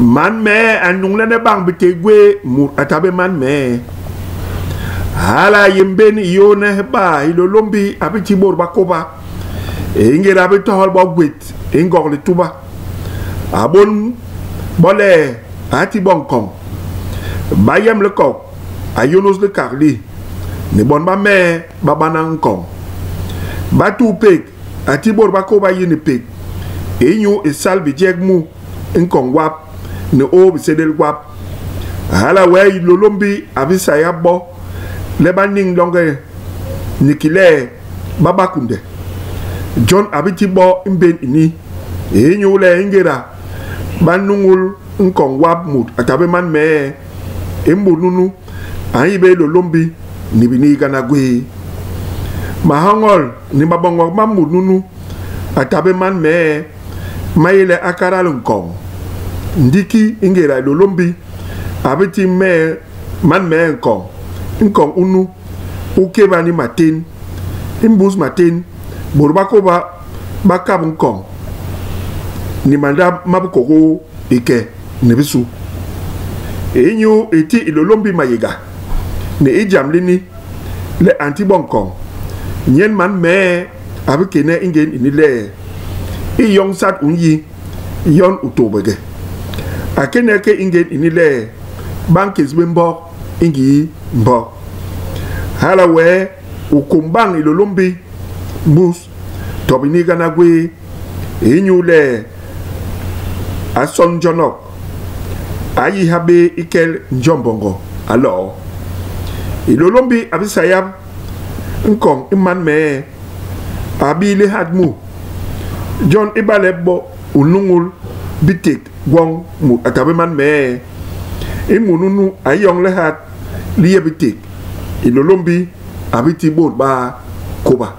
Man mee a nuñlene bañ biték gwéé mut a tabé man mee. Hala a yé mbén i yôhne baa Hilôlômbi a bi ti bôt ba kôba ingéda a bi tohol bo gwét i Ngog Lituba. A bôn bo le a ti bo nkoñ. Bayemlikok a yônôs likak li, ni bon ba mee ba bana nkoñ. Batuupék a ti bôt ba kôba yi ni pék inyu i sal bijek mu nkoñ wap ni ôô bisédél gwap. Hala wee Hilôlômbi a bi sayap bo le ba niñ longe ni ki le ba ba kunde. Jon a bi ti bo i mbén ini inyule ingéda ba nuñul nkoñ wap mut a tabé man mee, i mut nunu a nyi bé Hilôlômbi ni biniigana gwéé. Mahoñol ni maboñok ma mut nunu a tabé man mee ma yé le a kadal nkoñ. Ndi ki ingéda Hilôlômbi a bi ti mee man mee nkoñ, nkoñ unu u kéba ni matén. I mbus matén, bôt ba kôba ba kap nkoñ ni mandap ma bikôgôô i ke ni bisu. Inyu i ti Hilôlômbi mayéga ni i jam lini le a nti bo nkoñ, nyen man mee a bi kéne i ngén ini le, I yoñ sat u nyi, yon u tôgbege. A kéne ki i ngén ini le, ba nkés bé mbok i ngii mbok. Hala wee u kôm bañ Hilôlômbi mbus to biniigana gwé inyule a son njonok, a yi ha bé i kel Njombongo a loo. Hilôlômbi a bi sayap nkoñ i man mee, a bii lihat mu. Jon ibale bo u nuñul biték gwoñ mut a tabé man mee, i mut nunu a yoñ lihat li yé biték Hilôlômbi a bi ti bôt ba kôba.